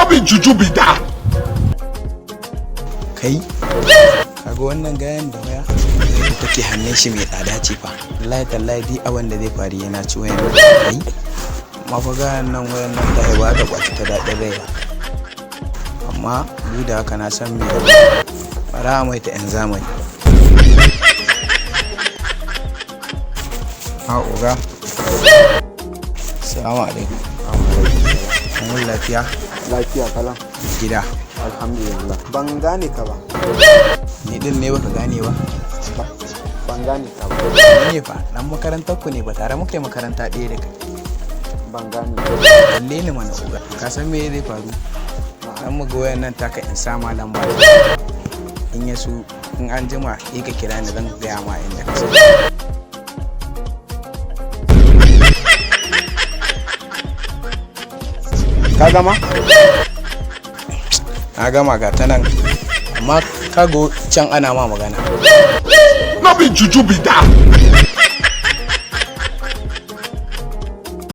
No be juju be that. Kai, kaga wannan gayan da waya da take hannun shi mai tsada ce fa. Wallahi tallahi, duk abin da zai faru yana ci wayan nan. Kai, amma fa gayan nan, wayan nan ta ba ta kwaci ta daɗin rai ba. Amma duk da haka na san me bara a mai ta 'yan zamani. A oga, salamu alaikum. An wuni lafiya? Lafiya kalan. Gida? Alhamdulillah. Ban gane ka ba. Ni din ne baka gane ba? Ban gane ka ba. Ni ne fa, dan makarantar ku ne ba, tare muka yi makaranta ɗaya da kai. Ban gane. Kalle ni mana oga, ka san me zai faru? Dan mu ga wayan nan taka in sama lamba, in ya so in an jima sai ka kira ni, zan gaya ma inda ka san. Ka gama? Na gama, ga ta nan, amma kago can ana ma magana. No be juju be that.